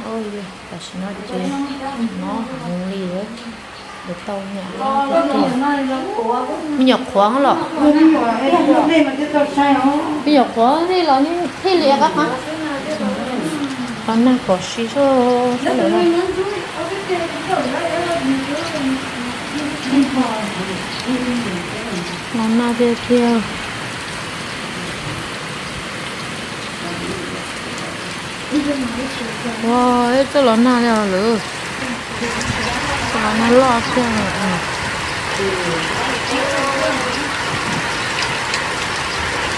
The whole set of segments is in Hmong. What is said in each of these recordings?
Tam sim no ces hnov heev li, lawv tau niam tiag. Me nyuam qhuav los? Me nyuam qhuav li los thiaj li qab qab. Los nag pom si sab lawm. Los nag tiag tiag. Ua, ib txoj los nag li lawm. Txoj los nag loj tiag.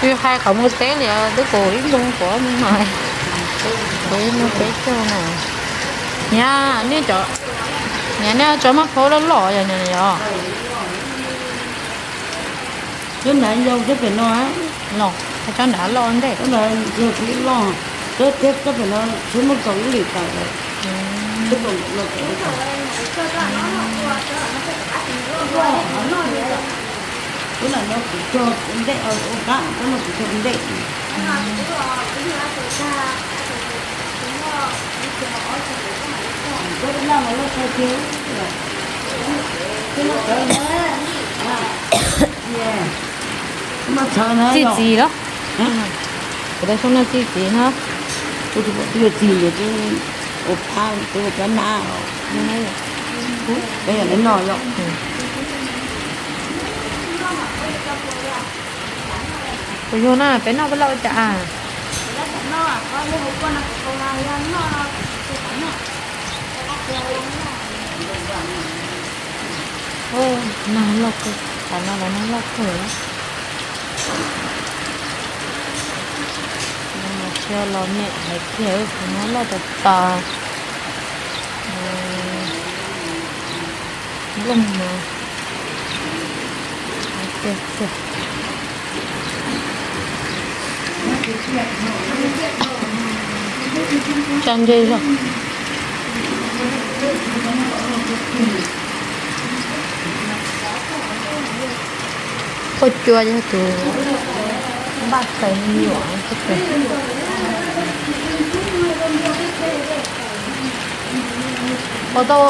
Tsis hais qhov mus teb li, twb kaum ib moos kaum ob moos no, kaum ib moos peb caug na. Niam, nej cov, niam, nej cov maj phaub loj loj yom, niam yom. Cov nrad yau cov pem no, los cov nrad loj ntej. Cov nrad yau tsis loj, cov teb cov pem no tsis muaj kaum ib lis tawm lawm. Cov pem no kuv cog ntej ua qab, cov no kuv cog ntej. Txi txiv los? Kuv tas xyoo no txi txiv no. Kuv tus poj tij txi ntawd, ua phab tus ua phab nab, peb yog neb noj yom. Kuv yug no peb noj peb loj ua cas? Nag loj kawg, tas no los nag loj kawg. Sia los me hais tiag, no loj tas tas. Nplooj no tiag tiag. Tsa ntse zog. Poj cua yog tus npaj xaws me nyuam. Ua tau,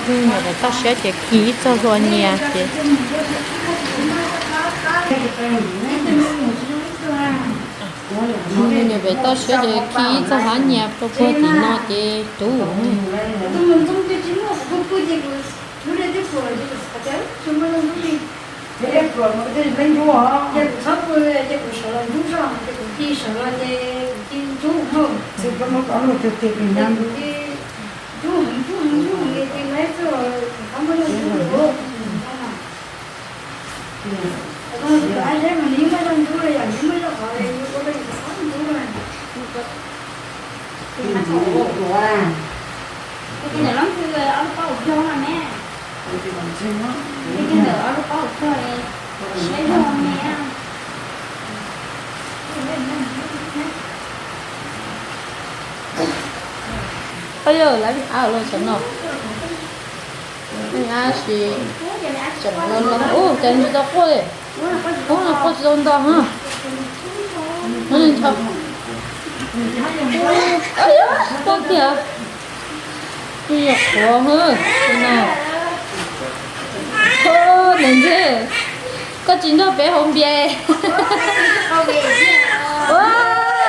me nyuam pem toj siab ces khi ib txog hlua nyias ces. Me nyuam pem toj siab ces khi ib txog hlua nyias rau puag tim no ces rub. Yog lawv ab los tseem no, ab si tseem los los ub cas tsis tau quaj li. Ub, quaj tsis tau nto ha. Quaj tiag. Me nyuam qhuav no. Niam ntxawg, koj tsis nrog peb haus npias. Ua,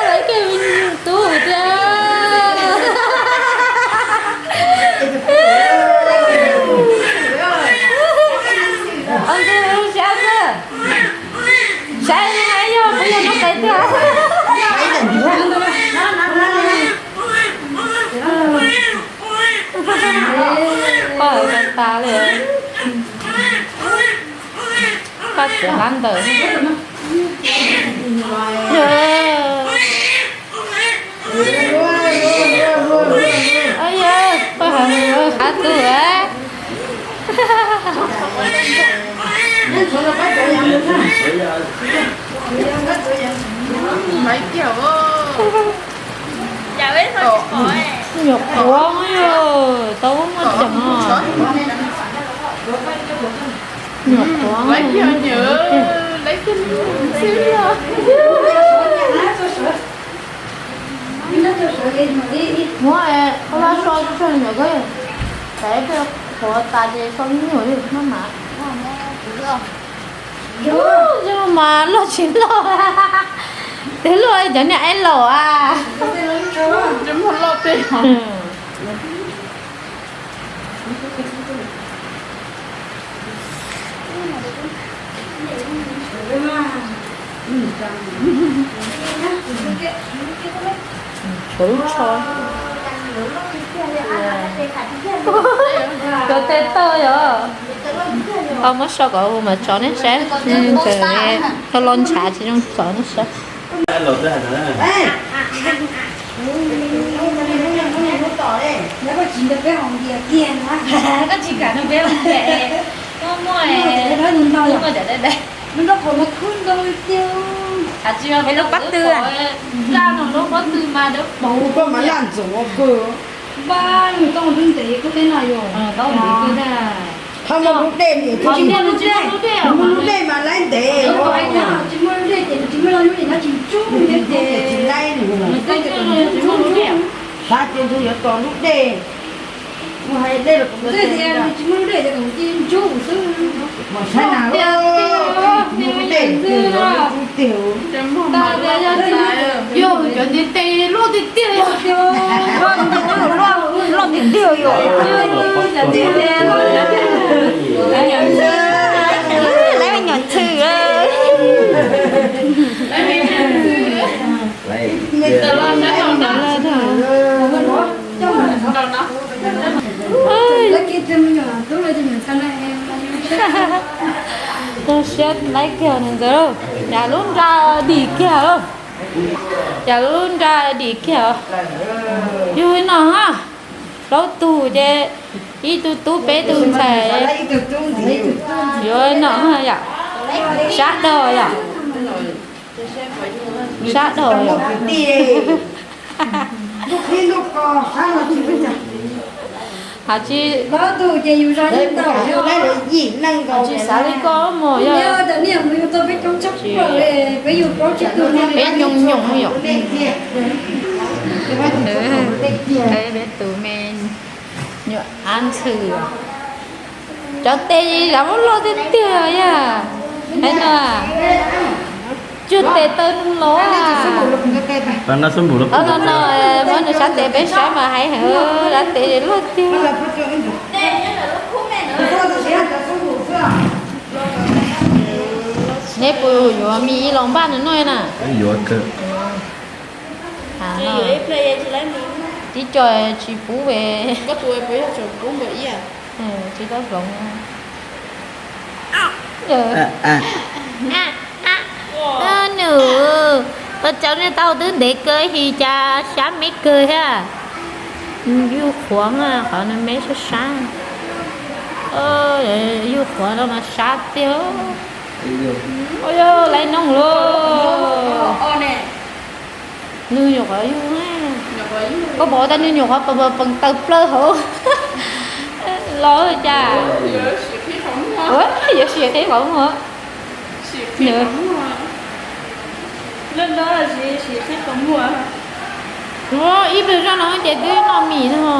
lawv kiag me tub tiag. Ntxawg, saib ntxawg, saib yog puas yog noob qes tiag. Poj tas li. Poj txiav hlab ntawm. Poj hav qab tub. Nyuam qhuav, tau muaj ceem. Nyuam qhuav. Muab vaj so tsawg ntawm ko, tsam ib pliag qhuav tas ces so me nyuam li maj mam. Zoo mas loj tsis loj, twb luaj cov niag aib laus a. Tshuav lub tsho. Cov tes taw yog. Tau muab so kom hu mas tso nej saib. Tau los ntshav tsis zoo tso nej saib. Lub pob tw, koj mas laj ntxoov kawg. Npaj nws tau lub ntev koj tej no yog. Thaum muaj lub dej, muaj lub dej mas lawv ntev. Tsis muaj lub dej ces tsis muaj lub dej, tsis ntub ces tsis laib. Xav ces ntshe yuav tos lub dej. Mus hais dej los kuv tsis muaj lub dej ces kuv cia ntub xwb. Mas saib na, lub dej tiag, lub dej tiag. Yog cov ntiv tes loj tiag tiag, loj tiag tiag yom. Lawv me nyuam ntxhw. Siab laib kiag nws ntawd, yam lub nra dim kiag, yam lub nra dim kiag. Yug no ha, plaub tug ces ib tug tub peb tug ntxhais. Yuav no yom, sab dog yom, sab dog yom. Hos tsis, hos tsis xav li koj mus yog peb nyoos nyoos yom. Peb tus me nyuam ab ntxhw, cov tes zav loj tiag tiag yom. No, cuag tes taw los. No no, muab nws sab tes peb saib mas hais heev, sab tes luaj tiag. Neb puas yuav me ib los npaj nws noj na? Tib co tsis pub, tsis tau hloov. Nws, ua cas nej tau twb ntev kawg his cas sab me kawg thiab. Yug qhuav, qhov nws me sab sab, yug qhuav no mas sab tiag. Ua yog laiv noog lauj. Nws nyuam qhuav yug, koj pom tas nws nyuam qhuav pees taws plaws hauv los cas. Yuav sim qhib qhov muag. Ib pliag zoj no ces twb noj mis no.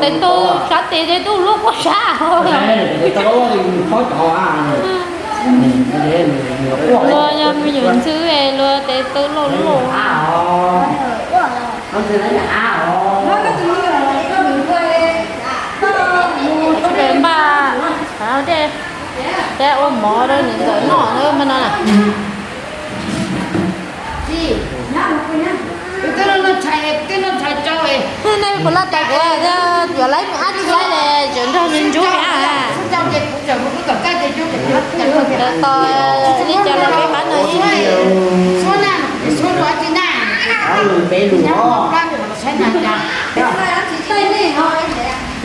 Tes taw sab tes, tes taw loj quaj sab. Luag yog me nyuam ntxhw luag tes taw loj loj. Npaj dej, dej ua mov rau niam ntxawm noj na mas no na. Nej puas laj tas kuv, yuav laib ab tsi laib le, tseem nrog me ntsuab me ab. Tos li cas los peb pab no ib.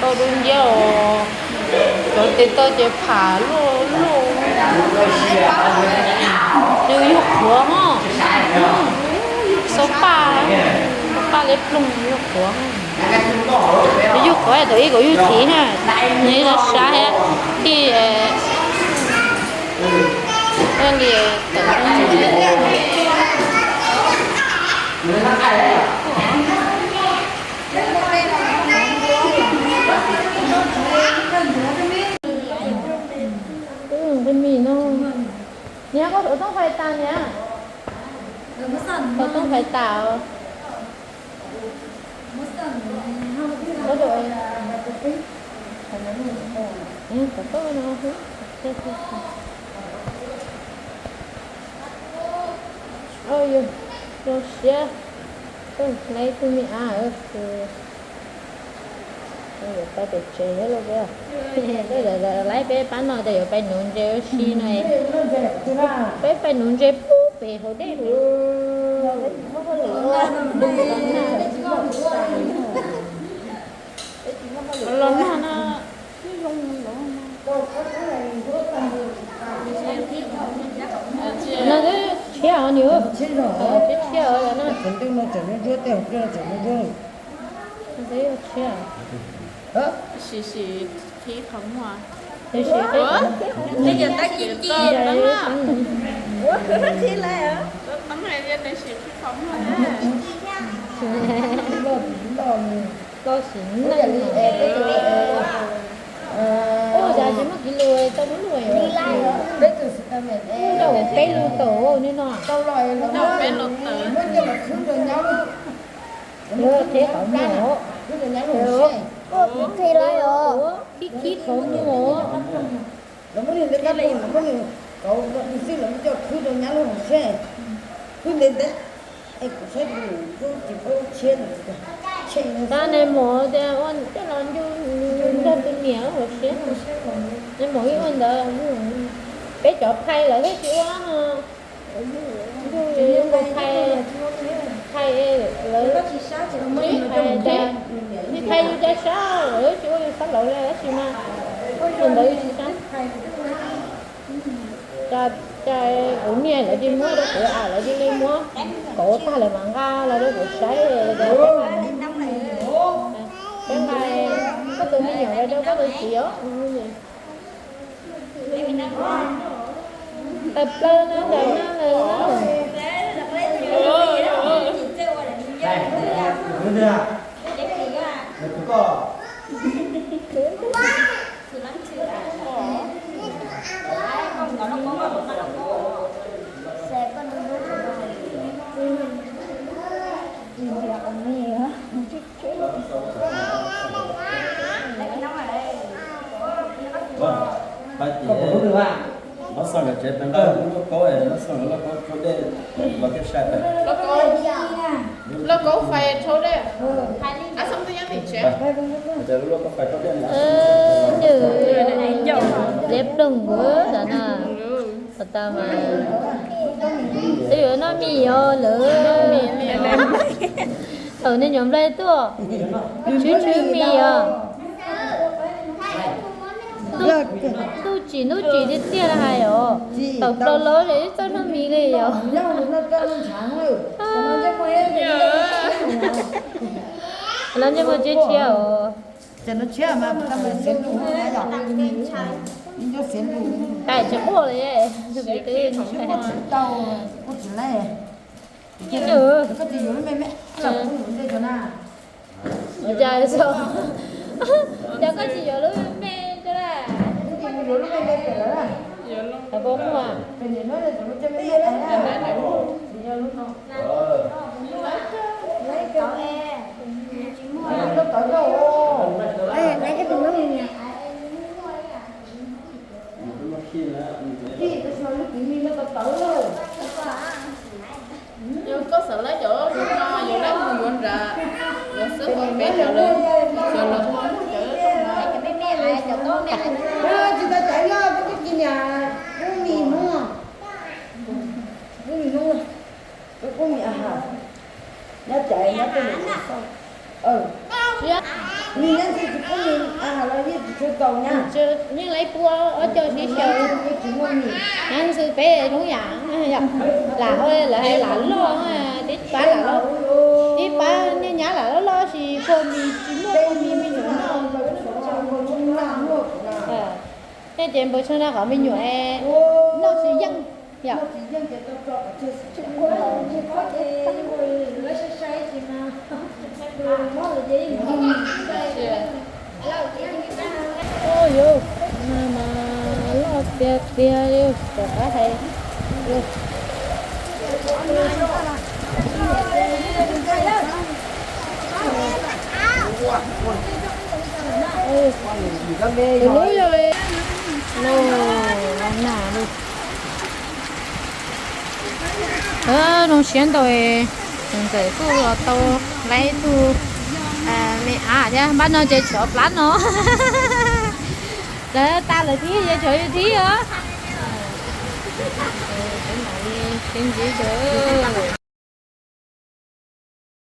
Tau dub nciab os. Cov tes taw ces pham luaj luaj. Nws yug qhuav ho. Xauv paj, xauv paj liab ploog yug qhuav. Nws yug qhuav thaum ub kuv yug txiv na. Nws sab sab thiab. Li tawm. Twb mus nqi mis no. Niam, koj xov tooj fais tas niam. Xov tooj fais tas os. Xov tooj no. Yog zoo siab, laiv tus me av ces yuav pais pem tsev thiab lauj. Laiv peb pab no ces yuav pais nuv ntses ua si no. Peb pais nuv ntses pub pem hauv dej. Los nag no. No twb tshiab os niam. Tshiab tshiab os no. Sim sim qhib qhov muag. Sim sim qhib qhov muag. Sim sim neeg. Ua cas tsis muaj kiv lus tau muab lus. Peb lus tau ne no. Qhib qhov muag. Qhib qhib qhov muag. Tab nais maum tias ua tej los ncu nrog tus niam ua siab. Nais maum ib ua ntawd. Peb cov phais lawv thiaj tsis ua no. Ncu ncu phais, phais lawv, phais cas, phais yus cas sab lawv tsis ua yus sab laud li tab sis mas ua ntawd yus tsis sab. Cas kuv niam lawv tsis muab rau kuv, lawv cia li muab kauv tag lawv mam nqa los rau kuv saib. Peb nqa koj tus me nyuam los rau koj tus txiv os. Tawm plaws no ntawm no lawm. Lauj kaub fais rhaub dej. Nws liab ploog kuv ntawd na. Pas tas mas twb yuav noj mis os lawm. Thaum niag nyuam nplai tuaj, tshwb tshwb mis os. Ntuj tsim ntuj tsim tiag tiag na hais os. Thaum plaub los ces ib txawj noj mis li os. Lawv ntsej muag tshiab tshiab os. Tais tsis quaj li. Cas koj tsis yuav lub me me, cas koj tsis yuav lub me me tso na. Koj muag. Yog koj xav laib cov no, yog laib mus yuav nrad, yuav xwb, peb cov lawv, cov lawv mus cov. Tsis tau caiv loj, koj twb cia niam pub mis hnub, pub mis hnub, pub mis a has, nyob caiv nyob tej niam xauj. Nws nyob ntxwg tsis pub mis a has los yeej tsis tshua txaus nyab. Yeej laib pub ob co sib xyaw. Nyob ntxwg peb zoo yam lam hau lawv hais lam loj, tib pab lam loj, tib pab niaj nyab lam loj loj sis puag mis tsis muaj puag mis me nyuam noj. Tej ces npawg Tsheej no qhov me nyuam noj tsis yeej yom. Ua yuav, no mas loj tiag tiag li, rov qab hais. Tus lub yog no, no na li. Zoo siab ntau, tus ntxawm kuj los tau laib tug me ab thiab, npaj no ces tshuav plab no. Lawv tas lawm thiab, yog tshuav yus thiab os. Sib ntsib